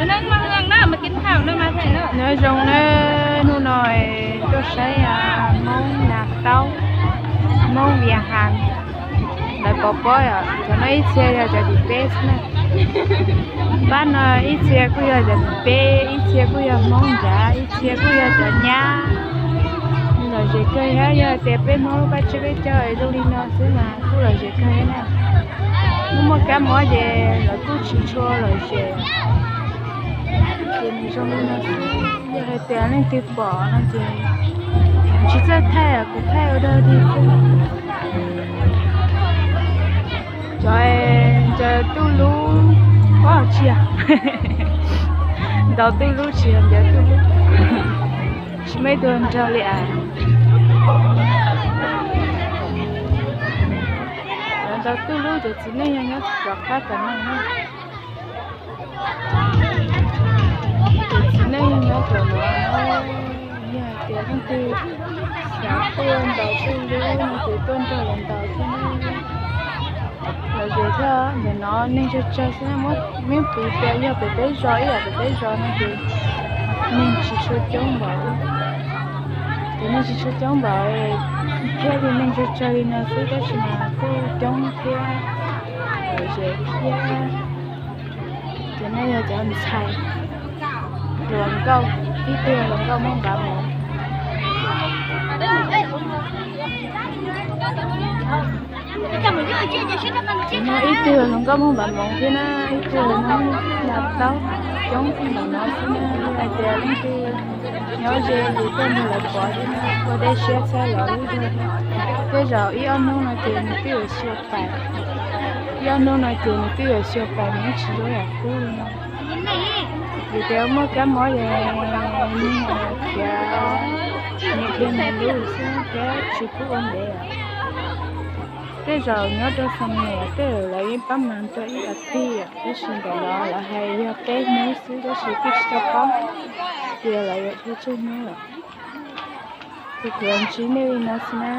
Nyob zoo nawb, hnub no tuaj saib Hmoob Nas Taub, Hmoob Vias Has. Lawv pov pob os, cov no ib txhia yog cov tim peb xwb na. Pab no ib txhia kuj yog cov tim peb, ib txhia kuj yog Hmoob Nrab, ib txhia kuj yog cov nyab. Lom zem kawg thiab, yog tias peb Hmoob lub paj tsib peb caug es zoo li no xwb mas kuj lom zem kawg thiab na. Hnub muaj kab mob ces lawv kuj tsis tshua lom zem. Ces nws zoo li no xwb, yog hais tias leej twg pom no ces tsis txawj thaij, kuv thaij ua dog dig xwb. Cov, cov tuj lub, o tsis yog, ntaus tuj lub tsis yog cov tuj lub. Tsis muaj ib tug nrog li as. Cov ntaus tuj lub cov txiv neej yog nyob rov qab tom no na. Cov txiv neej nyob rau no, yog hais tias leej twg xav tuaj ntaus tuj lub no ces tuaj nrog lawv ntaus thiab. Lom zem thiab, ntawm no neeg tsawg tsawg xwb, muab piv tias yog pem peb zos ib yam pem peb zos no ces neeg tsis tshua coob npaum. Ces neeg tsis tshua coob npaum thiab li, neeg tsawg tsawg li no xwb tab sis mas kuj coob thiab lom zem thiab. Cov no yog cov ntxhais hluas nkauj, ib tug hluas nkauj Hmoob Npav Moov. Cov no ib tug hluas nkauj Hmoob Npav Moov thiab na, ib tug hluas nkauj Nas Taub, coob ntawm no xwb na. Hais tias leej twg nyob ze ces tuaj nrog lawv pov thiab na, ua dej siab txhawb lawv lub zog thiab. Tej zaum ib ob hnub no ces nws twb yuav xyuas pais, ib ob hnub no ces nws twb yuav xyuas pais, nws yeej tsis zoo yam qub li no. Vim tias muaj kab mob ces nws khiav, nws dhia nws lub xwb thiab tsis pub ua ntev. Tej zaum nyob rau Xam Nuas tej zaum lawv yeej pab mas rau ib as thiv, tab sis ntawm no lawv hais yog peb hnub xwb tab sis kuj tsis tau paub tias lawv yuav dhia tsawg hnub lawm. Ces kuv los ntsib nej li no xwb na.